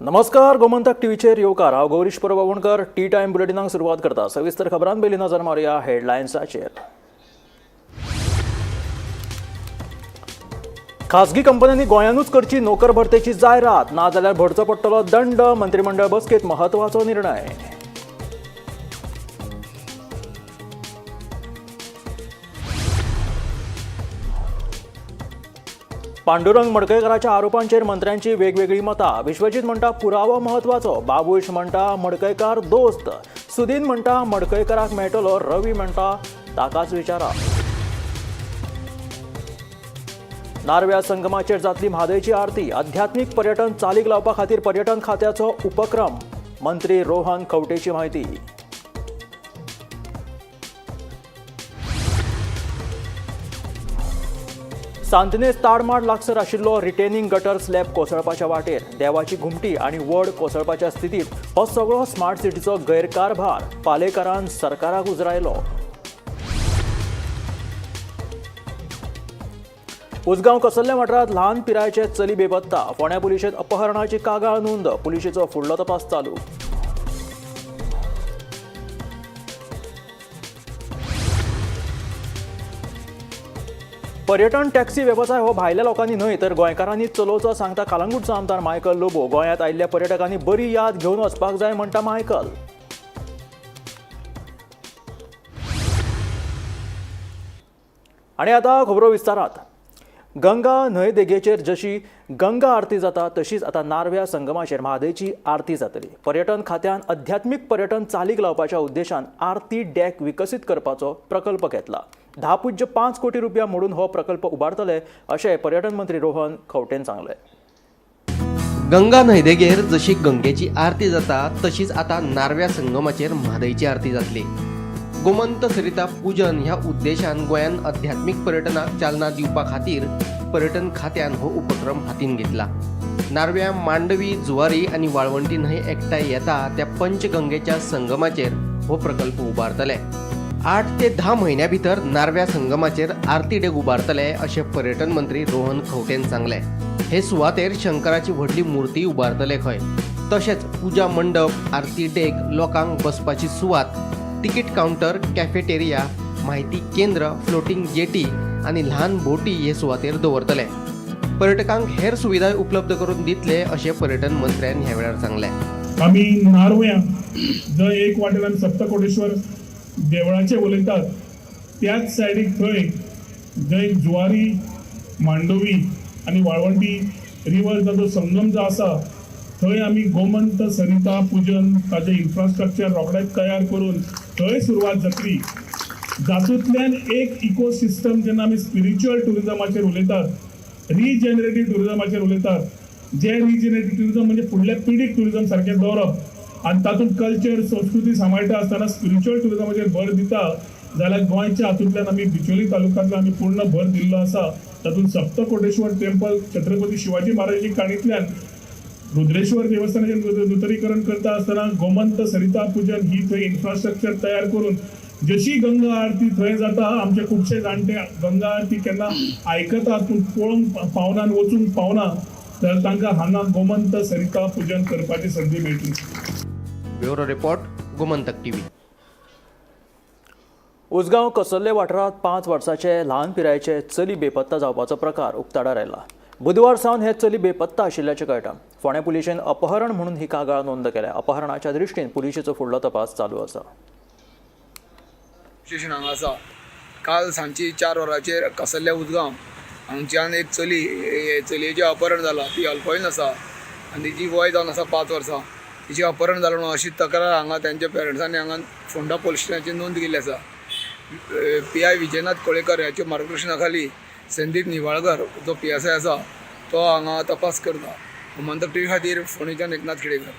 नमस्कार, गोमंतक टीव्हीचेर येवकार. हांव गौरीश परब आवणकर. टी टायम बुलेटिनाक सुरवात करता. सविस्तर खबरां पयलीं नजर मारुया हेडलायन्साचेर. खासगी कंपन्यांनी गोंयानूच करची नोकर भरतेची जायरात, नाजाल्यार भरचो पडटलो दंड. मंत्रिमंडळ बसकेत महत्वाचो निर्णय. पांडुरंग मडकयकाराच्या आरोपांचेर मंत्र्यांची वेगवेगळी मतां. विश्वजीत म्हणटा पुरावो महत्वाचो, बाबूश म्हणटा मडकयकार दोस्त, सुदीन म्हणटा मडकयकाराक मेळटलो, रवी म्हणटा ताकाच विचारा. नार्व्या संगमाचेर जातली म्हादयची आरती. आध्यात्मीक पर्यटन चालीक लावपा खातीर पर्यटन खात्याचो उपक्रम, मंत्री रोहन खंवटेची म्हायती. सांतनेज ताडमाड लागसर आशिल्लो रिटेनिंग गटर स्लॅब कोसळपाच्या वाटेर. देवाची घुमटी आनी वड कोसळपाच्या स्थितीत. हो सगळो स्मार्ट सिटीचो गैरकारभार, पालेकारान सरकाराक उजरायलो. उजगांव कसल्ले वाठारांत ल्हान पिरायेचे चली बेपत्ता. फोंड्या पुलिशेंत अपहरणाची कागाळ नोंद. पुलिशेचो फुडलो तपास चालू. पर्यटन टॅक्सी वेवसाय हो भायल्या लोकांनी न्हय तर गोंयकारांनी चलोवचो, सांगता कलंगूटचो आमदार मायकल लोबो. गोंयांत आयिल्ल्या पर्यटकांनी बरी याद घेवन वचपाक जाय, म्हणटा मायकल. आनी आतां खबरो विस्तारात. गंगा न्हंय देगेचेर जशी गंगा आरती जाता तशीच आतां नार्व्या संगमाचेर म्हादयची आरती जातली. पर्यटन खात्यान अध्यात्मीक पर्यटन चालीक लावपाच्या उद्देशान आरती डॅक विकसीत करपाचो प्रकल्प घेतला. 10.5 कोटी रुपया मोडून हो प्रकल्प उबारतले अशें पर्यटन मंत्री रोहन खंवटेन सांगलें. गंगा न्हंयदेगेर जशी गंगेची आरती जाता तशीच आतां नार्व्या संगमाचेर म्हादयची आरती जातली. गोमंत सरिता पूजन ह्या उद्देशान गोंयान अध्यात्मीक पर्यटनाक चालना दिवपा खातीर पर्यटन खात्यान हो उपक्रम हातीन घेतला. नार्व्या, मांडवी, जुवारी आनी वाळवंटी न्हंय एकठांय येता त्या पंचगंगेच्या संगमाचेर हो प्रकल्प उबारतले. 8 ते 10 म्हयन्या भितर नार्व्या संगमाचेर आरती डेक उबारतले अशें पर्यटन मंत्री रोहन खंवटेन सांगलें. हे सुवातेर शंकराची व्हडली मूर्ती उबारतले खंय. तशेंच पुजा मंडप, आरती डेक, लोकांक बसपाची सुवात, तिकीट कावंटर, कॅफेटेरिया, माहिती केंद्र, फ्लोटींग जेटी आनी ल्हान बोटी हे सुवातेर दवरतले. पर्यटकांक हेर सुविधाय उपलब्ध करून दितले अशें पर्यटन मंत्र्यान ह्या वेळार सांगलें. आमी नार्व्या जंय एक वाटेन आमी सप्तकोटेश्वर देवळाचे उलयतात त्याच सायडीक थंय जंय जुवारी, मांडोवी आनी वाळवंटी रिवर जो संगम जो आसा थंय आमी गोमंत सरिता पुजन ताजें इन्फ्रास्ट्रक्चर रोखडेंच तयार करून थंय सुरवात जातली. जातूंतल्यान एक इकोसिस्टम, जेन्ना आमी स्पिरिच्युअल ट्युरिजमाचेर उलयतात, रिजनरेटीव ट्युरिजमाचेर उलयतात, जे रिजनरेटीव ट्युरिजम म्हणजे फुडल्या पिढीक ट्युरिजम सारकें दवरप आनी तातूंत कल्चर, संस्कृती सांबाळटा आसतना स्पिरिच्युअल ट्युरिजमाचेर भर दिता जाल्यार गोंयच्या हातूंतल्यान आमी बिचोली तालुक्यांतल्यान आमी पूर्ण भर दिल्लो आसा. तातूंत सप्तकोटेश्वर टेम्पल, छत्रपती शिवाजी महाराजाची काणींतल्यान रुद्रेश्वर देवस्थानाचें नुतनीकरण करता आसतना गोमंत सरिता पुजन ही थंय इन्फ्रास्ट्रक्चर तयार करून जशी गंगा आरती थंय जाता, आमचे खुबशे जाणटे गंगा आरती केन्ना आयकतात पूण पळोवंक पावना आनी वचूंक पावना, जाल्यार तांकां हांगा गोमंत सरिता पुजन करपाची संदी मेळटली. Bureau report, Gomantak TV. Ujgaon Cansaulim वाठारांत 5 वर्साचे ल्हान पिरायेचे चली बेपत्ता जावपाचो प्रकार उक्ताडार आयला. बुधवार सावन हे चली बेपत्ता आशिल्ल्याचें कळटा. फोंड्या पुलिशेन अपहरण म्हणून ही कागाळ नोंद केल्या. अपहरणाच्या दृश्टीन पुलिशेचो फुडलो तपास चालू आसा. स्टेशन हांगा आसा. काल सांजची 4 वरांचेर कसल्ल्या उजगांव हांगच्यान एक चली, चलयेचें अपहरण जालां. ती अल्पवयीन आसा आनी तिची वय जावन आसा 5 वर्सां. तिचें अपहरण जालां म्हणून अशी तक्रार हांगा तेंच्या पेरंट्सांनी हांगा फोंडा पोलीस स्टेशनाचेर नोंद केल्ली आसा. PI Vijaynath Kolekar ह्याच्या मार्गदर्शना खाली संदीप निवाळकर जो PSI आसा तो हांगा तपास करता. गोमंतक टीव्ही खातीर फोंडेच्यान एकनाथ खेडेकर.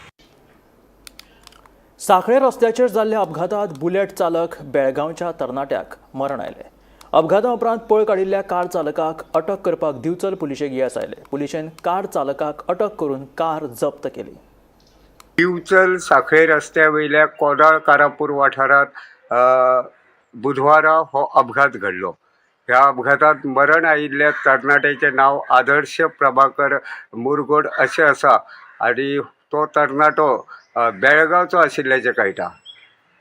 साखळे रस्त्याचेर जाल्ल्या अपघातात बुलेट चालक बेळगांवच्या तरणाट्याक मरण आयलें. अपघाता उपरांत पळ काडिल्ल्या कार चालकाक अटक करपाक दिवचल पुलिशेक येस आयलें. पुलिशेन कार चालकाक अटक करून कार जप्त केली. दिवचल साखळे रस्त्या वयल्या कोदाळ कारापूर वाठारांत बुधवारा हो अपघात घडलो. ह्या अपघातांत मरण आयिल्ल्या तरणाट्याचें नांव आदर्श प्रभाकर मुरगोड अशें आसा आनी तो तरणाटो बेळगांवचो आशिल्ल्याचें कळटा.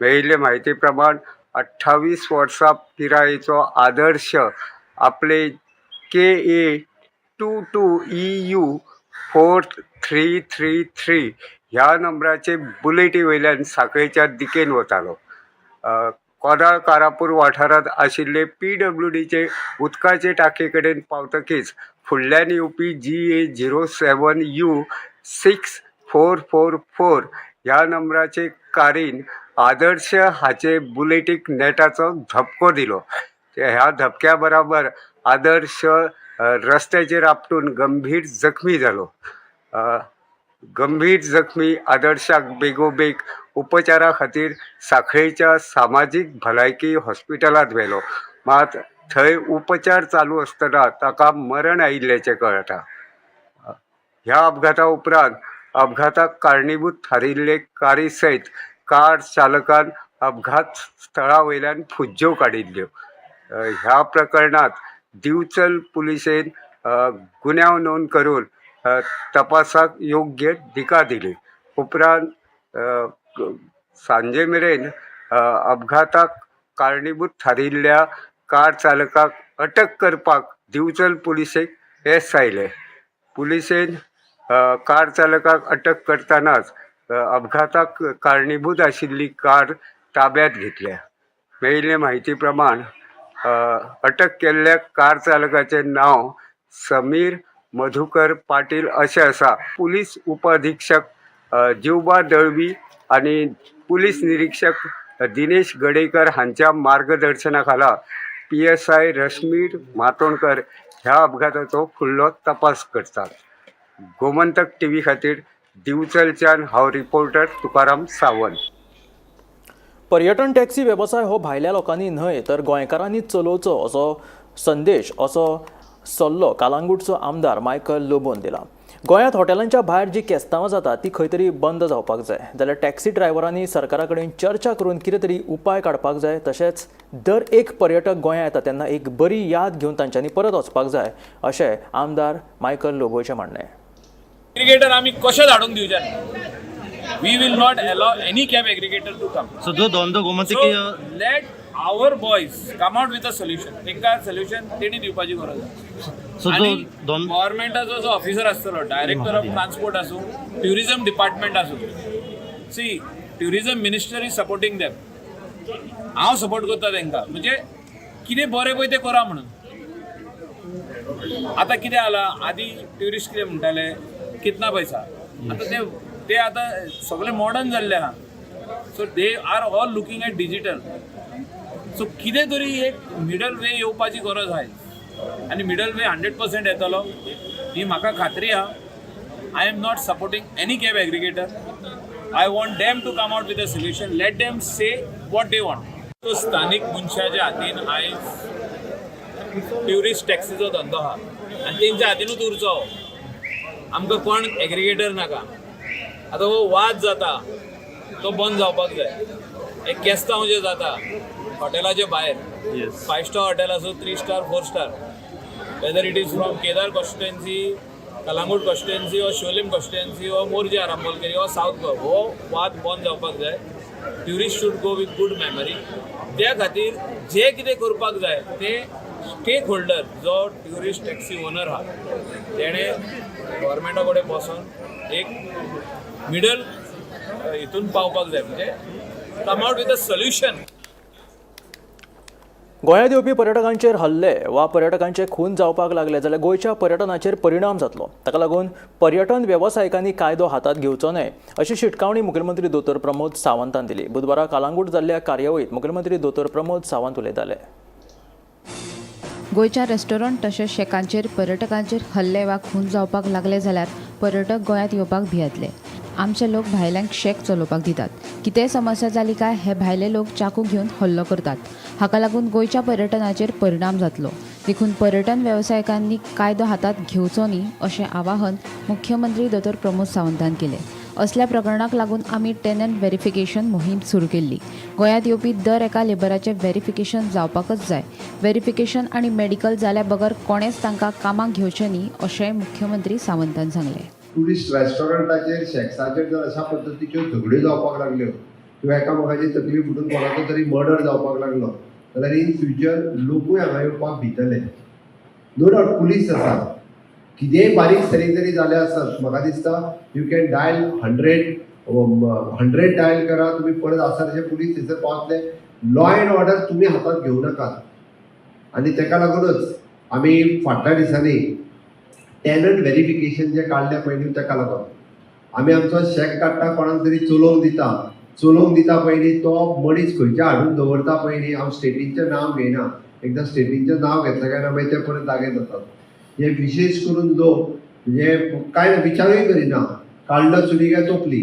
मेळिल्ले म्हायती प्रमाण 28 वर्सां पिरायेचो आदर्श आपले KA 22 EU 4333 ह्या नंबराचे बुलेटी वयल्यान सांखळेच्या दिकेन वतालो. कोदाळ कारापूर वाठारांत आशिल्ले पीडब्ल्यूडीचे उदकाचे टांकये कडेन पावतकीच फुडल्यान येवपी GA 07 U 6444 ह्या नंबराचे कारीन आदर्श हाचे बुलेटीक नेटाचो धपको दिलो. ह्या धपक्या बराबर आदर्श रस्त्याचेर आपटून गंभीर जखमी जालो. गंभीर जखमी आदर्शाक बेगोबेग उपचारा खातीर सांखळेच्या सामाजीक भलायकी हॉस्पिटलांत व्हेलो, मात थंय उपचार चालू आसतना ताका मरण आयिल्ल्याचें कळटा. ह्या अपघाता उपरांत अपघाताक कारणीभूत थारिल्ले कारी सयत कार चालकान अपघात स्थळा वयल्यान फुज्ज्यो काडिल्ल्यो. ह्या प्रकरणांत दिवचल पुलिशेन गुन्यांव नोंद करून तपासाक योग्य दिका दिली. उपरांत सांजे मेरेन अपघाताक कारणीभूत थारिल्ल्या कार चालकाक अटक करपाक दिवचल पुलिशेक येस आयलें. पुलिशेन कार चालकाक अटक करतनाच अपघाताक कारणीभूत आशिल्ली कार ताब्यात घेतल्या. मेळिल्ले म्हायती प्रमाण अटक केल्ल्या कार चालकाचें नांव समीर मधुकर पाटील अशें आसा. पुलीस उपअधिक्षक जिवबा दळवी आनी पुलीस निरिक्षक दिनेश गडेकर हांच्या मार्गदर्शना खाला पीएसआय रश्मीर मातोंडकर ह्या अपघाताचो फुडलो तपास करतात. गोमंतक टीव्ही खातीर दिवचलच्यान हांव रिपोर्टर तुकाराम सावंत. पर्यटन टॅक्सी वेवसाय हो भायल्या लोकांनी न्हय तर गोंयकारांनी चलोवचो असो संदेश, असो सल्लो कालांगूटचो आमदार मायकल लोबोन दिला. गोंयांत हॉटेलांच्या भायर जी केस्तांवां जाता ती खंय तरी बंद जावपाक जाय, जाल्यार टॅक्सी ड्रायव्हरांनी सरकारा कडेन चर्चा करून कितें तरी उपाय काडपाक जाय. तशेंच दर एक पर्यटक गोंयांत येता तेन्ना एक बरी याद घेवन तांच्यांनी परत वचपाक जाय अशें आमदार मायकल लोबोचें म्हणणें. एग्रीगेटर आमी कशें धाडूंक दिवचे ना. We will not allow any cab aggregator to come. So जो धंदो गोमंतकीय Let our boys come out with a solution. तांकां सोल्युशन तेणी दिवपाची गरज आसा. सो जो आनी धंदो गव्हर्मेंटाचो जो ऑफिसर आसतलो, डायरेक्टर ऑफ ट्रान्सपोर्ट आसूं, ट्युरिझम डिपार्टमेंट आसूं, see, tourism minister is supporting them. हांव सपोर्ट करता तांकां, म्हणजे कितें बरें पळय तें करा म्हणून. आतां कितें जालां, आदी ट्युरिस्ट कितें म्हणटाले, कितना पैसा. आतां ते ते आतां सगळे मॉडर्न जाल्ले आहा. So they are all looking at digital. So कितें तरी एक मिडल वे येवपाची गरज आहा आनी मिडल वे 100% येतलो ही म्हाका खात्री आहा. I am not supporting any cab aggregator. I want them to come out with a solution. Let them say what they want. तो स्थानीक मनशाच्या हातीन आयज ट्युरिस्ट टॅक्सीचो धंदो आहा आनी तेंच्या हातीनूच उरचो. आमकां कोण एग्रीगेटर नाका. आतां हो वाद जाता तो बंद जावपाक जाय. एक केस्तांव जे जाता हॉटेलाचे भायर, फायव स्टार हॉटेल आसूं, three star, four star, whether it is from Kedar constituency, Calangute constituency or Siolim constituency or Morjim Arambolquerim or South Goa, हो वाद बंद जावपाक जाय. Tourist should go with good memory. त्या खातीर जे कितें करपाक जाय ते स्टेक होल्डर जो ट्युरिस्ट टॅक्सी ओनर आहा तेणें गव्हर्मेंटा कडेन बसोन एक मिडल हितून पावपाक जाय, म्हणजे come out with a solution. गोंयांत येवपी पर्यटकांचेर हल्ले वा पर्यटकांचे खून जावपाक लागले जाल्यार गोंयच्या पर्यटनाचेर परिणाम जातलो. ताका लागून पर्यटन वेवसायिकांनी कायदो हातांत घेवचो न्हय अशी शिटकावणी मुखेलमंत्री दोतोर प्रमोद सावंतान दिली. बुधवारा कालांगूट जाल्ल्या कार्यावळींत मुखेलमंत्री दोतोर प्रमोद सावंत उलयताले. गोंयच्या रेस्टॉरंट तशेंच शेकांचेर पर्यटकांचेर हल्ले वा खून जावपाक लागले जाल्यार पर्यटक गोंयांत येवपाक भियेतले. आमचे लोक भायल्यांक शेक चलोवपाक दितात. कितेंय समस्या जाली काय हे भायले लोक चाकू घेवन हल्लो करतात. हाका लागून गोंयच्या पर्यटनाचेर परिणाम जातलो. देखून पर्यटन वेवसायिकांनी कायदो हातांत घेवचो न्ही अशें आवाहन मुख्यमंत्री दोतोर प्रमोद सावंतान केलें. असल्या प्रकरणाक लागून आमी टेनंट व्हेरिफिकेशन मोहीम सुरू केल्ली. गोंयांत येवपी दर एका लेबराचें व्हेरिफिकेशन जावपाकच जाय. व्हेरिफिकेशन आनी मेडिकल जाल्या बगर कोणेंच तांकां कामाक घेवचें न्ही अशेंय मुख्यमंत्री सावंतान सांगलें. ट्युरिस्ट रेस्टॉरंटाचेर शॅक्साचेर जर अशा पद्दतीच्यो झगड्यो जावपाक लागल्यो किंवा एकामेकाची तकली फुटून कोणाचो तरी मर्डर जावपाक लागलो जाल्यार इन फ्युचर लोकूय हांगा येवपाक भितले. नो डावट पुलीस आसा, कितेंय बारीक सारीक जरी जालें आसत म्हाका दिसता you can dial 100 dial करा, तुमी परत आसा तशे पुलीस थंयसर पावतले. लॉ एंड ऑर्डर तुमी हातांत घेवं नाकात. आनी ताका लागूनच आमी फाटल्या दिसांनी टॅनंट व्हेरिफिकेशन जें काडलें पळय न्हू ताका लागून आमी आमचो शॅक काडटा, कोणाक तरी चलोवंक दिता, चलोवंक दिता पळय न्ही तो मनीस खंयच्या हाडून दवरता पळय न्ही. हांव स्टेटींचें नांव घेयना, एकदां स्टेटींचें नांव घेतलें काय ना मागीर ते परत जागे जातात. हे विशेश करून लोक म्हणजे कांय विचारूय करिना, काडलो चुली काय तोपली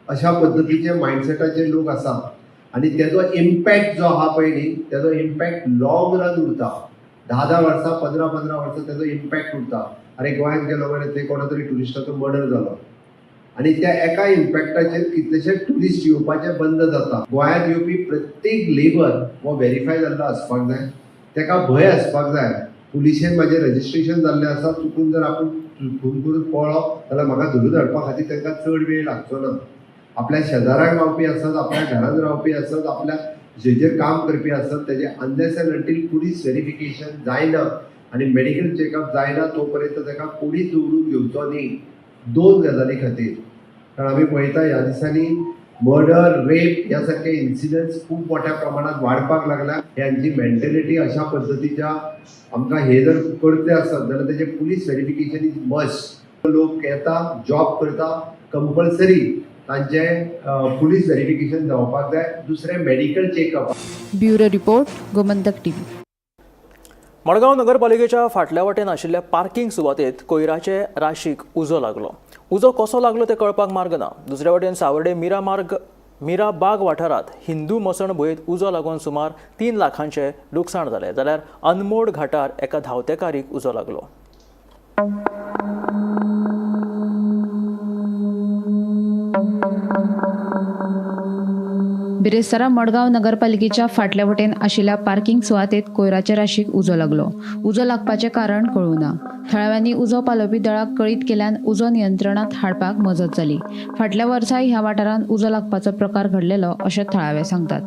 अशा पद्दतीचे मायंडसेटाचे लोक आसात. आनी तेजो इम्पॅक्ट जो आहा पळय न्ही तेजो इम्पॅक्ट लॉंग रन उरता. 10-10 वर्सां 15-15 वर्सां तेजो इम्पॅक्ट उरता. अरे गोंयांत गेलो मरे थंय कोणा तरी ट्युरिस्टाचो मर्डर जालो आनी त्या एका इम्पॅक्टाचेर कितलेशे ट्युरिस्ट येवपाचे बंद जाता. गोंयांत येवपी प्रत्येक लेबर हो व्हेरीफाय जाल्लो आसपाक जाय, ताका भंय आसपाक जाय पुलिशेन म्हाजें रजिस्ट्रेशन जाल्लें आसा, चुकून जर आपूण खून करून पळ्ळो जाल्यार म्हाका धरून हाडपा खातीर तांकां चड वेळ लागचो ना. आपल्या शेजाराक रावपी आसत, आपल्या घरांत रावपी आसत, आपल्या जेजेर काम करपी आसत, तेजें unless and until police verification जायना आनी मेडिकल चॅकअप जायना तो पर्यंत ताका कोणीच दवरून घेवचो न्ही. दोन गजाली खातीर, कारण आमी पळयता ह्या दिसांनी मर्डर, रेप ह्या सारके इन्सिडंट्स खूब मोठ्या प्रमाणात वाडपाक लागल्या. ह्यांची मेंटेलिटी अशा पद्दतीच्या आमकां हे जर करतले आसत जाल्यार तेजें पुलीस व्हेरिफिकेशन is must. लोक येता, जॉब करता, कंपल्सरी तांचें पुलीस व्हेरिफिकेशन जावपाक जाय. दुसरें medical checkup. Bureau report, Gomantak TV. Madgaon नगरपालिकेच्या फाटल्या वटेन आशिल्ल्या पार्किंग सुवातेत कोयराचे राशीक उजो लागलो. उजो कसो लागलो तें कळपाक मार्ग ना. दुसऱ्या वटेन सावर्डे मीरा बाग वाठारांत हिंदू मसण भुंयेंत उजो लागून सुमार 3 लाखांचें लुकसाण जालें. जाल्यार अनमोड घाटार एका धांवते कारीक उजो लागलो. बिरेस्तारा मडगांव नगरपालिकेच्या फाटल्या वटेन आशिल्ल्या पार्किंग सुवातेत कोयराचे राशीक उजो लागलो. उजो लागपाचें कारण कळूं ना. थळाव्यांनी उजो पालोवपी दळाक कळीत केल्यान उजो नियंत्रणांत हाडपाक मजत जाली. फाटल्या वर्साय ह्या वाठारांत उजो लागपाचो प्रकार घडलेलो अशें थळावे सांगतात.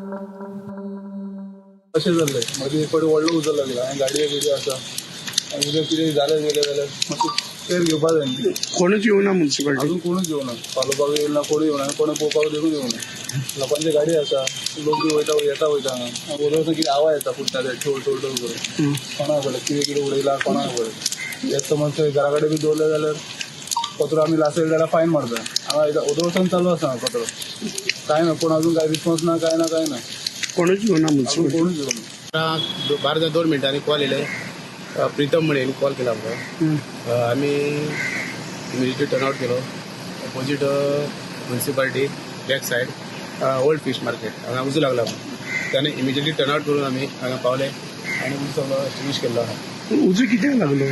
अशें जाल्लें मदीं एक फावटी व्हडलो उजो लागला आनी गाडयो बिडयो आसा आनी उदक कितें जालें गेलें जाल्यार मातशें केअर घेवपा जाय. कोणूच येवना मुन्सिपालिटी, अजून कोणूच येवना, पालोवपाक येवना, कोणूय येवना, कोणूय पळोवपाक देखून येवना. लोकांची गाडी आसा, लोक बी वयता येता वयता हांगा उदक कितें आवाज येता फुट्टा ते ठोल ठोल ठोल करून, कोणाक पळय कितें कितें उडयला कोणाक पळय. एक समज थंय घरा कडेन बी दवरलें जाल्यार कचरो आमी लासयले जाल्यार फायन मारता. हांगा उदक चालू आसा कचरो, कांय ना, कोण अजून कांय रिस्पॉन्स ना, कांय ना, कांय ना, कोणूच येवना, अजून कोणूच येवना. 12-2 मिनटांनी कॉल येयले, प्रितम म्हणून कॉल केला आमकां. आमी इमिजिएटली टर्नआउट केलो opposite municipality back side old fish market हांगा उजो लागला. ताणें इमिजिएटली टर्नआउट करून आमी हांगा पावले आनी उजो सगळो एक्सटिंग्विश केल्लो आहा. उजो कित्याक लागलो?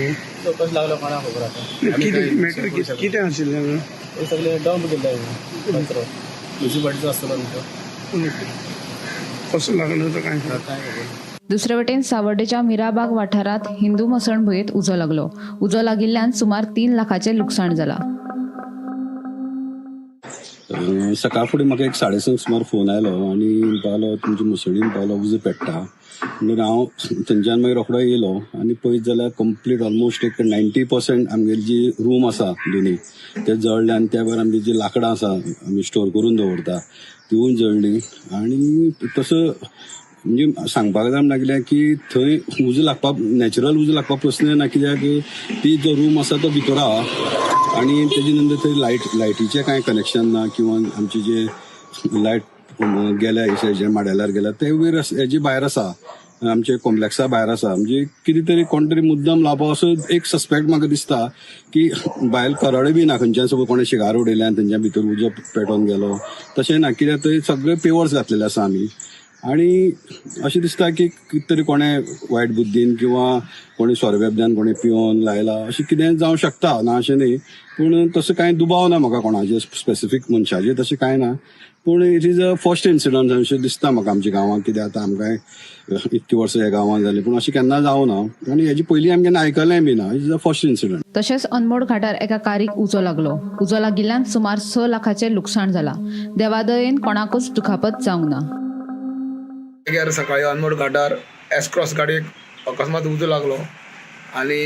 तो कसो लागलो कोणाक खबर आतां. कितें कितें आशिल्लें? हे सगळे डंप केल्ले कचरो म्युनिसिपालिटीचो आसतलो न्हू तो, कसो लागलो तो कांय खबर. दुसरे वटेन सावर्डेच्या मीराबाग वाठारांत हिंदू मसण भुंयेंत उजो लागलो. उजो लागिल्ल्यान सुमार 3 लाखाचें लुकसाण जालां. सकाळ फुडें म्हाका एक 6:30 सुमार फोन आयलो आनी म्हणपालो तुमच्या मुसळीन पावलो उजो पेट्टा. म्हणून हांव थंयच्यान मागीर रोखडो येयलो आनी पळयत जाल्यार कंप्लीट ऑलमोस्ट एक 90% आमगेली जी रूम आसा दोनी ते जळ्ळे आनी त्या भायर आमची जी लांकडां आसा आमी स्टोर करून दवरता तिवूय जळ्ळी. आनी तसो म्हणजे सांगपाक जाय लागलें की थंय उजो लागपाक, नॅचरल उजो लागपाक प्रस्न ना, कित्याक ती जो रूम आसा तो भितर आहा आनी तेजे नंतर थंय लायटीचें कांय कनेक्शन ना किंवा आमचे जे लायट गेल्या हेजे माड्यालार गेल्या ते हेजे भायर आसा, आमचे कॉम्प्लेक्सा भायर आसा. म्हणजे कितें तरी कोण तरी मुद्दम लावपा असो एक सस्पेक्ट म्हाका दिसता की भायर करड बी ना, खंयच्यान सपोज कोणें शिगार उडयलें आनी थंयच्या भितर उजो पेटोवन गेलो तशें ना, कित्याक थंय सगळे पेवर्स घातलेले आसा आमी आनी अशें दिसता की कितें तरी कोणें वायट बुद्दीन किंवा कोणी सोरो कोणी पिवन लायला अशें कितें जावं शकता, ना अशें न्ही, पूण तसो कांय दुबाव ना म्हाका कोणाचेर, स्पेसिफीक मनशाचेर तशें कांय ना. पूण it is a first incident अशें दिसता म्हाका आमच्या गांवांत. कित्याक आतां आमकां इतकी वर्सां ह्या गांवांत जालीं, पूण अशें केन्ना जावना आनी हेजे पयलीं आमी केन्ना आयकलें बी ना. It is a first incident. तशेंच अनमोड घाटार एका कारीक उजो लागलो. उजो लागिल्ल्यान सुमार 6 लाखाचें लुकसाण जालां. देवादयेन कोणाकूच दुखापत जावंक ना. सकाळी अनमोड घाटार एस क्रॉस गाडयेक अकस्मात उजो लागलो आनी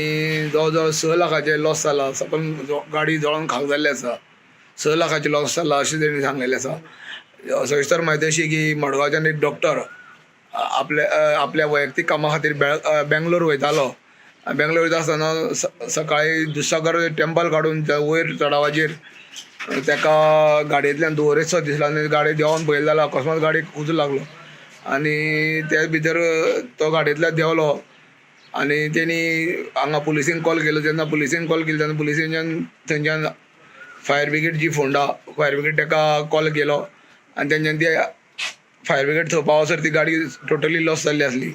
जवळ जवळ 6 लाखाचे लॉस जाला. सकयल गाडी जळोन खाक जाल्ली आसा. 6 लाखाचे लॉस जाला अशें तेणी सांगलेलें आसा. सविस्तर म्हायती अशी की मडगांवच्यान एक डॉक्टर आपल्या वैयक्तीक कामा खातीर बेंगलोर वयतालो. बेंगलोर वयता आसतना सकाळी दुधसागर टेम्पल काडून वयर चडावाचेर ताका गाडयेंतल्यान धुंवरेचो दिसलो आनी गाडी देंवोन पळयली जाल्यार अकस्मात गाडयेक उजो लागलो आनी त्या भितर तो गाडयेंतल्यान देंवलो आनी तेणी हांगा पुलिसेन कॉल केलो. जेन्ना पुलिसेन कॉल केलो तेन्ना पुलिसेच्यान थंयच्यान फायर ब्रिगेड जी फोंडा फायर ब्रिगेड ताका कॉल केलो आनी तेंच्यान ती फायर ब्रिगेड थंय पावसर ती गाडी टोटली लॉस जाल्ली आसली.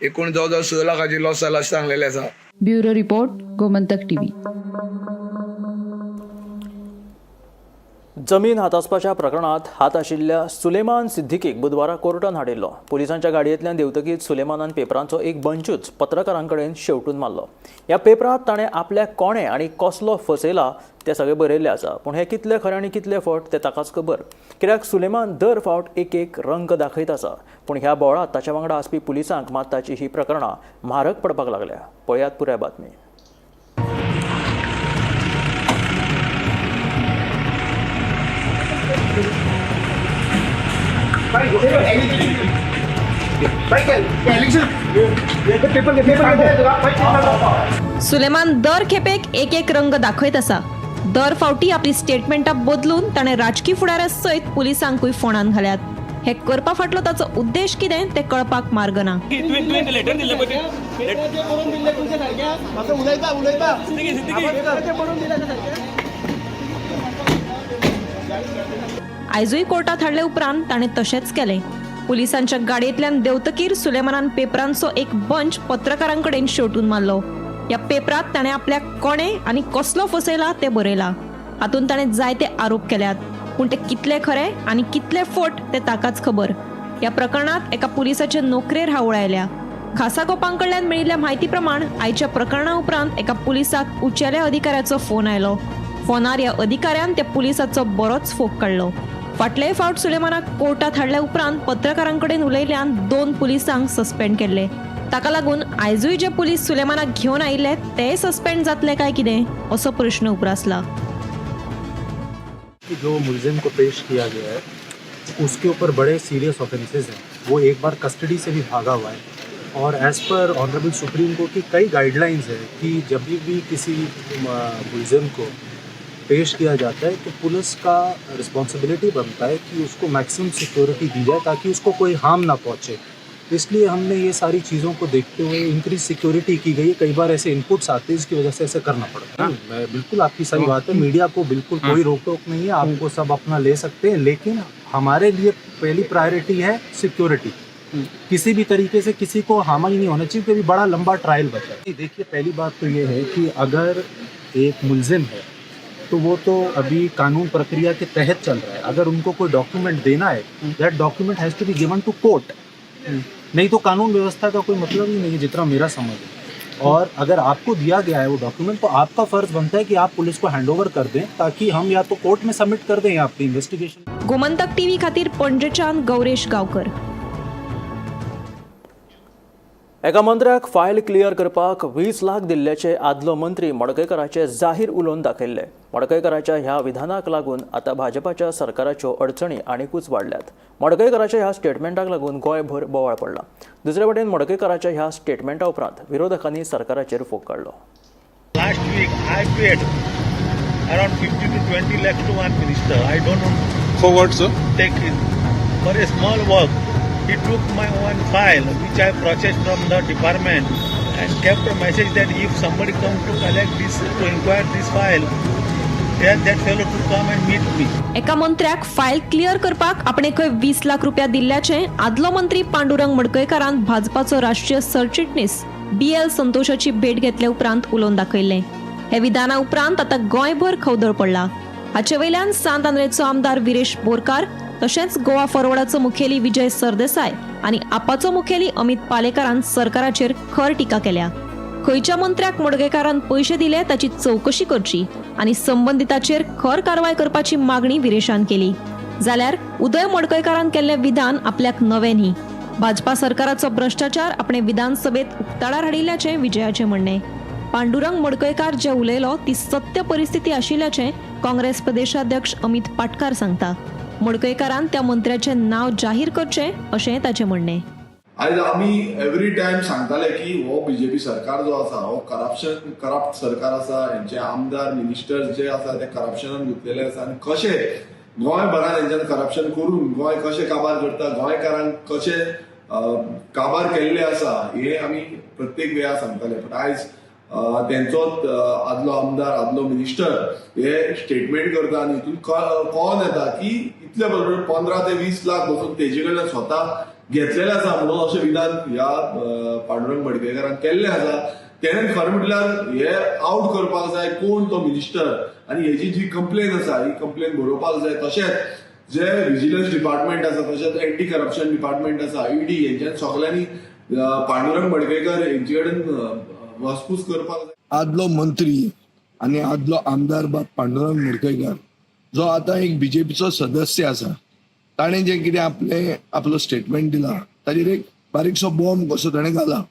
एकूण जवळ जवळ 6 लाखाची लॉस जाला अशें सांगलेलें आसा. Bureau report, Gomantak TV. जमीन हातासपाच्या प्रकरणात हात आशिल्ल्या सुलेमान सिद्दीकीक बुधवारा कोर्टान हाडिल्लो. पुलिसांच्या गाडयेंतल्यान देंवतकीच सुलेमानान पेपरांचो एक बंचूच पत्रकारां कडेन शेवटून मारलो. ह्या पेपरांत ताणें आपल्याक कोणें आनी कसलो फसयला तें सगळें बरयल्लें आसा, पूण हें कितलें खरें आनी कितलें फट तें ताकाच खबर. कित्याक सुलेमान दर फावट एक एक रंग दाखयत आसा, पूण ह्या बोवाळांत ताच्या वांगडा आसपी पुलिसांक मात ताची ही प्रकरणां म्हारग पडपाक लागल्या. पळयात पुराय बातमी. सुलेमान दर खेपेक एक एक रंग दाखयत आसा. दर फावटी आपली स्टेटमेंटां बदलून ताणें राजकी फुडाऱ्या सयत पुलिसांकूय फोंडान घाल्यात. हे करपा फाटलो ताचो उद्देश कितें तें कळपाक मार्ग ना. आयजूय कोर्टात हाडले उपरांत ताणें तशेंच केलें. पुलिसांच्या गाडयेंतल्यान देंवतकीर सुलेमानान पेपरांचो एक बंच पत्रकारां कडेन शेवटून मारलो. ह्या पेपरांत ताणें आपल्याक कोणें आनी कसलो फसयला तें बरयलां. हातूंत ताणें जायते आरोप केल्यात, पूण ते कितले खरे आनी कितले फट ते ताकाच खबर. ह्या प्रकरणांत एका पुलिसाचे नोकरेर हावळ आयल्या. खासा गोपां कडल्यान मेळिल्ल्या म्हायती प्रमाण आयच्या प्रकरणा उपरांत एका पुलिसाक उंचेल्या अधिकाऱ्याचो फोन आयलो. फोनार ह्या अधिकाऱ्यान त्या पुलिसाचो बरोच फोग काडलो. फाटलेय फावट सुलेमानाक कोर्टात हाडल्या उपरांत पत्रकारां कडेन उलयल्ल्यान 2 पुलिसांक सस्पेंड केल्ले. ताका लागून आयजूय जे पुलीस सुलेमानाक घेवन आयिल्ले तेय सस्पेंड जातले काय कितें असो प्रश्न उप्रासला. जो मुलजिम को पेश किया गया है उसके ऊपर बड़े सीरियस ऑफेंसेस हैं. वो एक बार कस्टडी से भी भागा हुआ है और as per honourable supreme court की कई गाइडलाइंस है कि जब भी किसी मुलजिम को पेश किया जाता है तो पुलिस का रिस्पॉन्सिबिलिटी बनता है कि उसको मैक्सिमम सिक्योरिटी दी जाए ताकि उसको कोई हार्म ना पहुंचे. इसलिए हमने ये सारी चीज़ों को देखते हुए इंक्रीज सिक्योरिटी की गई है. कई बार ऐसे इनपुट्स आते हैं जिसकी वजह से ऐसे करना पड़ता है. मैं बिल्कुल आपकी सही बात है, मीडिया को बिल्कुल कोई रोक टोक नहीं है, आपको सब अपना ले सकते हैं, लेकिन हमारे लिए पहली प्रायोरिटी है सिक्योरिटी. किसी भी तरीके से किसी को हार्म ही नहीं होना चाहिए, क्योंकि बड़ा लंबा ट्रायल बचा है. देखिए, पहली बात तो ये है कि अगर एक मुलजिम है तो वो तो अभी कानून प्रक्रिया के तहत चल रहा है. अगर उनको कोई डॉक्यूमेंट देना है, that document has to be given to court, नहीं तो कानून व्यवस्था का कोई मतलब ही नहीं है, जितना मेरा समझ है. और अगर आपको दिया गया है वो डॉक्यूमेंट तो आपका फर्ज बनता है कि आप पुलिस को हैंडओवर कर दें ताकि हम या तो कोर्ट में सबमिट कर दें या अपनी इन्वेस्टिगेशन. गोमंतक टीव्ही खातीर पणजेच्यान गौरेश गांवकर. एका मंत्र्याक फायल क्लियर करपाक 20 लाख दिल्ल्याचे आदलो मंत्री मडकयकराचे जाहीर उलोवन दाखयल्ले. मडकयकराच्या ह्या विधानाक लागून आतां भाजपाच्या सरकाराच्यो अडचणी आनीकूच वाडल्यात. मडकयकराच्या ह्या स्टेटमेंटाक लागून गोंयभर बोवाळ पडला. दुसरे वटेन मडकयकराच्या ह्या स्टेटमेंटा उपरांत विरोधकांनी सरकाराचेर फोग काडलो. Last week I paid around 50 to 20 lakhs to one minister. I don't want For what, sir? Take it for a small work. He took my one file which I processed from the department and kept a message that if somebody comes to collect this, to inquire this file, Tell that fellow to come and meet me. एका मंत्र्याक file clear करपाक आपणे खंय 20 लाख रुपया दिल्ल्याचें आदलो मंत्री पांडुरंग मडकयकारान भाजपाचो राष्ट्रीय सरचिटणीस BL संतोषाची भेट घेतले उपरांत उलोवन दाखयल्लें. हे विधाना उपरांत आतां गोंयभर खवदळ पडला. हाचे वयल्यान सांत आंद्रेचो आमदार विरेश बोरकार तशेंच गोवा फॉरवर्डाचो मुखेली विजय सरदेसाय आनी आपाचो मुखेली अमित पालेकारान सरकाराचेर खर टिका केल्या. खंयच्या मंत्र्याक मडकयकारान पयशे दिले ताची चवकशी करची आनी संबंदिताचेर खर कारवाय करपाची मागणी विरेशान केली. जाल्यार उदय मडकयकारान केल्लें विधान आपल्याक नवें न्ही. भाजपा सरकाराचो भ्रश्टाचार आपणे विधानसभेत उक्ताडार हाडिल्ल्याचें विजयाचें म्हणणें. पांडुरंग मडकयकार जे उलयलो ती सत्य परिस्थिती आशिल्ल्याचें काँग्रेस प्रदेशाध्यक्ष अमित पाटकार सांगता. मडकयकारान त्या मंत्र्याचें नांव जाहीर करचें अशें ताचें म्हणणें. आयज आमी एवरी टायम सांगताले की हो बीजेपी सरकार जो आसा हो करप्शन करप्ट सरकार आसा. हेंचे आमदार मिनिस्टर्स जे आसा ते करप्शनान गुंतलेले आसा आनी कशें गोंयभरान हेंच्यान करप्शन करून गोंय कशें काबार करता, गोंयकारांक कशें काबार केल्ले आसा हे आमी प्रत्येक वेळार सांगताले. बट आयज तेंचोच आदलो आमदार आदलो मिनिस्टर हे स्टेटमेंट करता आनी हितून कळोन येता की इतले बरोबर 15 ते 20 लाख बसून तेजे कडल्यान स्वता घेतलेले आसा म्हणून अशें विधान ह्या पांडुरंग मडकयकारान केल्लें आसा. तेणें खरें म्हटल्यार हे आवट करपाक जाय कोण तो मिनिस्टर आनी हेजी जी कंप्लेन आसा ही कंप्लेन बरोवपाक जाय. तशेंच जे विजिलन्स डिपार्टमेंट आसा तशेंच एंटी करप्शन डिपार्टमेंट आसा ईडी हेंच्यान सगल्यांनी पांडुरंग मडकयकर हेंचे कडेन वासपूस करपाक जाय. आदलो मंत्री आनी आदलो आमदार बाब पांडुरंग मडकयकार जो आतां एक बीजेपीचो सदस्य आसा ताणें जें कितें आपलें आपलो स्टेटमेंट दिला ताजेर एक बारीकसो बॉम्ब कसो ताणें घाला.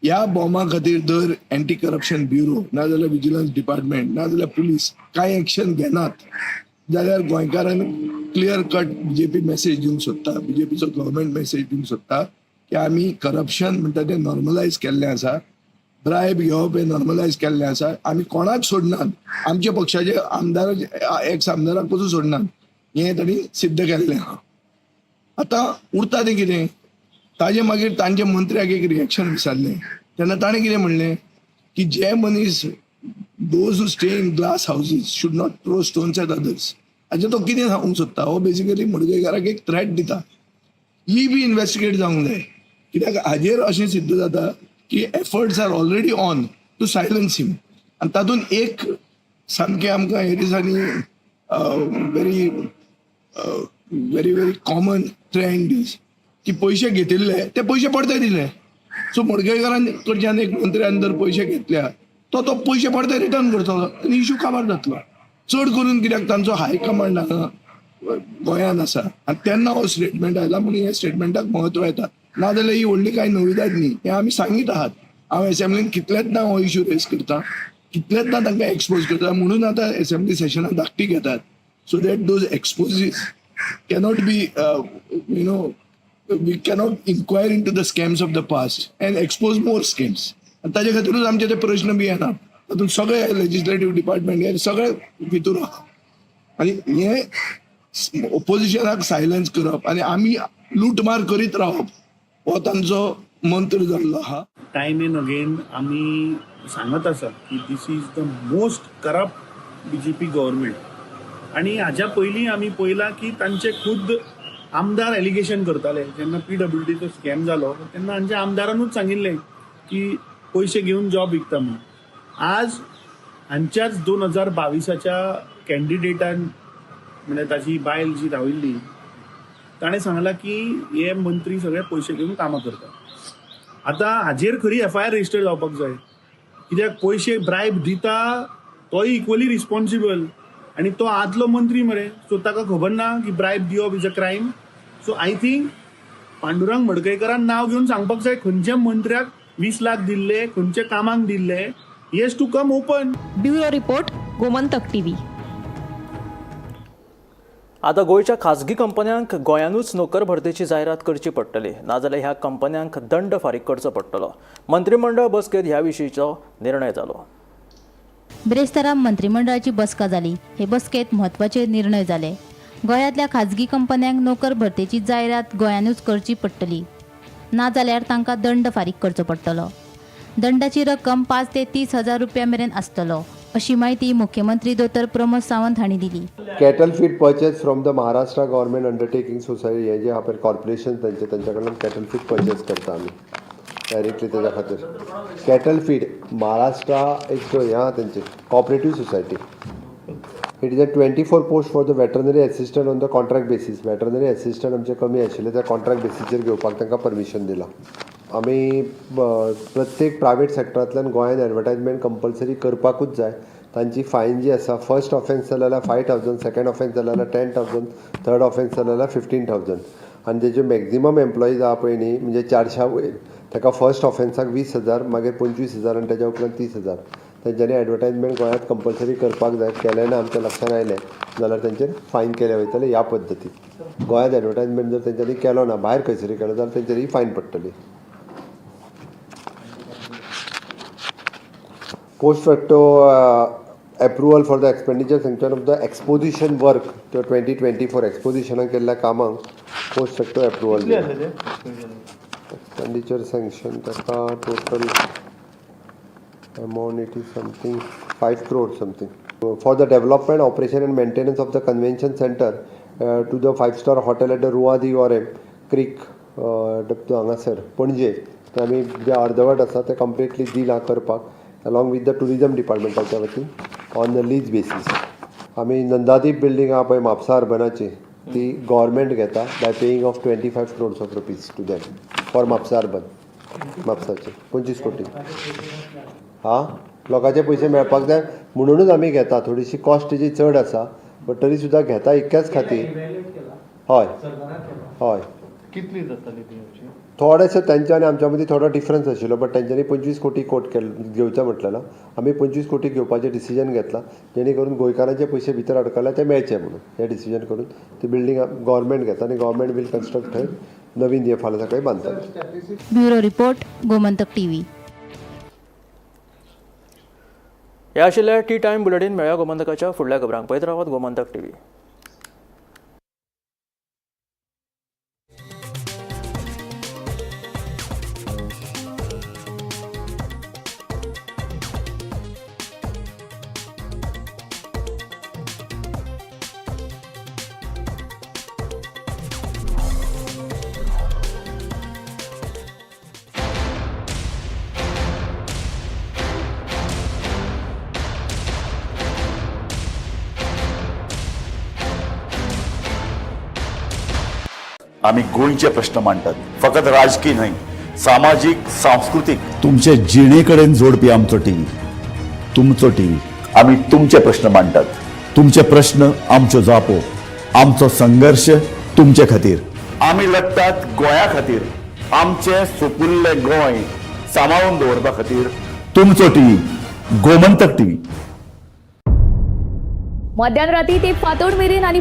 ह्या बॉम्बा खातीर जर एंटी करप्शन ब्युरो नाजाल्यार विजिलन्स डिपार्टमेंट नाजाल्यार पुलीस कांय एक्शन घेनात जाल्यार गोंयकारांक क्लियर कट बीजेपी मॅसेज दिवंक सोदता, बीजेपीचो गव्हर्मेंट मॅसेज दिवंक सोदता की आमी करप्शन म्हणटा तें नॉर्मलायज केल्लें आसा, ब्रायब घेवप हें नॉर्मलायज केल्लें आसा, आमी कोणाक सोडनात, आमच्या पक्षाचे आमदार एक्स आमदाराक पसून सोडनात हें तांणी सिद्ध केल्लें आहा. आतां उरता तें कितें ताजे मागीर तांच्या मंत्र्याक एक रिएक्शन विचारलें तेन्ना ताणें कितें म्हणलें की जे मनीस those who stay in glass houses should not throw stones at others. हाचें तो कितें सांगूंक सोदता, हो बेसिकली मडकयकाराक एक थ्रेट दिता. ही बी इन्वेस्टिगेट जावंक जाय कित्याक हाजेर अशें सिद्ध जाता की efforts are already on to silence him. आनी तातूंत एक सामकें आमकां हे दिसांनी very very very common trend is की पयशे घेतिल्ले ते पयशे परते दिले. सो मडकयकारान कडच्यान एक मंत्र्यान जर पयशे घेतल्या तो तो पयशे परते रिटर्न करतलो आनी इशू काबार जातलो. चड करून कित्याक तांचो हाय कमांड हांगा गोंयांत आसा आनी तेन्ना हो स्टेटमेंट आयला म्हणून ह्या स्टेटमेंटाक म्हत्व येता. नाजाल्यार ही व्हडली कांय नविदाद न्ही, हें आमी सांगीत आहात. हांव एसेंब्लीन कितलेच ना हो इशू रेज करता, कितलेच ना तांकां एक्सपोज करता, म्हणून आतां एसेंब्ली सेशनां धाकटी घेतात so that those exposes cannot be you know we cannot inquire into the scams of the past and expose more scams. आनी ताजे खातीरूच आमचे ते प्रश्न बी येना. तातूंत सगळे लेजिस्लेटीव डिपार्टमेंट हे सगळे भितूर आहा आनी हे ओपोजिशनाक सायलन्स करप आनी आमी लुटमार करीत रावप हो तांचो मंत्र जाल्लो आहा. टायम एंड अगेन आमी सांगत आसा की this is the most corrupt BJP government. आनी हाज्या पयलीं आमी पळयलां की तांचे खुद्द आमदार एलिगेशन करताले. जेन्ना PWDचो स्कॅम जालो तेन्ना हांच्या आमदारानूच सांगिल्लें की पयशे घेवन जॉब विकता म्हणून. आज हांच्याच 2022च्या कॅन्डिडेटान म्हणजे ताची बायल जी राविल्ली ताणें सांगलां की हे मंत्री सगळे पयशे घेवन कामां करतात. आतां हाजेर खरी FIR register जावपाक जाय कित्याक पयशे ब्रायब दिता तोय इक्वली रिस्पॉन्सिबल आनी तो आदलो मंत्री मरे, सो ताका खबर ना की ब्रायब दिवप is a crime. So I think Pandurang मडकयकारान नांव घेवन सांगपाक जाय खंयच्या मंत्र्याक 20 लाख दिल्ले, खंयच्या कामाक दिल्ले. He has to come open. Bureau report, Gomantak TV. आतां गोंयच्या खाजगी कंपन्यांक गोंयानूच नोकर भरतेची जायरात करची पडटली, नाजाल्यार ह्या कंपन्यांक दंड फारीक करचो पडटलो. मंत्रीमंडळ बसकेंत ह्या विशींचो निर्णय जालो. ब्रेस्तारा मंत्रिमंडळाची बसका जाली. हे बसकेंत म्हत्वाचे निर्णय जाले. गोंयांतल्या खाजगी कंपन्यांक नोकर भरतेची जायरात गोंयानूच करची पडटली, नाजाल्यार तांकां दंड फारीक करचो पडटलो. दंडाची रक्कम 5 ते 30 हजार रुपया मेरेन आसतलो. अशी म्हायती मुख्यमंत्री दोतोर प्रमोद सावंत हांणी दिली. Cattle feed purchase from the Maharashtra government undertaking society हे जे आहा पळय कॉर्पोरेशन तांचे, तांच्या कडल्यान कॅटल फीड पर्चेस करता आमी डायरेक्टली. तेज्या खातीर कॅटल फीड महाराष्ट्रा एक हें आहा तेंचे cooperative society. It is a 24 post for the veterinary assistant on the contract basis. Veterinary assistant आमचे कमी आशिल्ले, त्या कॉन्ट्रॅक्ट बेसीसचेर घेवपाक तांकां परमिशन दिलां आमी. प्रत्येक प्रायवेट सेक्टरांतल्यान गोंयान एडवर्टायजमेंट कंपल्सरी करपाकूच जाय. तांची फायन जी आसा, फर्स्ट ऑफेन्स जालें जाल्यार 5,000, सेकंड ऑफेन्स जालें जाल्यार 10,000, थर्ड ऑफेन्स जालें जाल्यार 15,000. आनी जेजे मॅक्झिमम एम्प्लॉईज आहा पळय न्ही, म्हणजे 400 वयर, ताका फर्स्ट ऑफेन्साक 20,000, मागीर 25,000 आनी तेज्या उपरांत 30,000. तेंच्यांनी एडवर्टायजमेंट गोंयांत कंपल्सरी करपाक जाय. केलें ना, आमच्या लक्षांत आयलें जाल्यार तेंचेर फायन केले वयतले. ह्या पद्दतीन गोंयांत एडवर्टायजमेंट जर तेंच्यांनी केलो ना, भायर खंयसरूय केलो जाल्यार तेंचेरय फायन पडटली. Post facto approval for the expenditure sanction of the exposition work, त्यो 2024 एक्सपोजिशनाक केल्ल्या कामांक पोस्ट फॅक्टो एप्रुवल. कितले आसले ते? एक्सपेंडिचर सँक्शन ताका total amount, it is something 5 crore something, for the development, operation and maintenance of the convention center to the five star hotel at the Rua de Orem Creek हांगासर पणजे. ते आमी जे अर्दवट आसा ते completely दिलां करपाक along with the tourism डिपार्टमेंटाच्या वतीन on the lease basis. आमी नंदादीप building आहा पळय म्हापसा अर्बनाची, ती गव्हर्मेंट घेता by paying of 25 crores of rupees to them for Mapusa urban. म्हापसाचे 25 कोटी. हा, लोकांचे पयशे मेळपाक जाय म्हणुनूच आमी घेता. थोडीशी कॉस्ट तेजी चड आसा, बट तरी सुद्दां घेता इतक्याच खातीर. हय. कितली जाताली ती अशी? थोडेशे तेंच्या आनी आमच्या मदीं थोडो डिफरन्स आशिल्लो, बट तेंच्यांनी 25 कोटी कोट केल घेवचें म्हटलें. आमी 25 कोटी घेवपाचें डिसिजन घेतलां, जेणे करून गोंयकारांचे पयशे भितर अडकल्या ते मेळचे म्हणून. हें डिसिजन करून ती बिल्डींग गव्हर्मेंट घेता आनी गव्हर्मेंट वील कन्स्ट्रक्ट. थंय नवीन हे फाल्यां सकाळी बांदतले. Bureau report, Gomantak TV. हे आशिल्ले टी टायम बुलेटीन. मेळया गोमंतकाच्या फुडल्या खबरांक. पळयत रावात गोमंतक टीव्ही. आम्ही गोंयचे प्रश्न मांडटात, फकत राजकीय न्हय, सामाजीक, सांस्कृतीक, तुमचे जिणे कडेन जोडपी आमचो टीव्ही, तुमचो टीव्ही. आम्ही तुमचे प्रश्न मांडटात. तुमचे प्रश्न, आमच्यो जापो. आमचो संघर्श तुमचे खातीर. आमी लढटात गोंया खातीर, आमचे सुपुल्ले गोंय सांबाळून दवरपा खातीर. तुमचो टीव्ही, गोमंतक टीव्ही. मध्यान राती ते फांतोड मेरेन आनी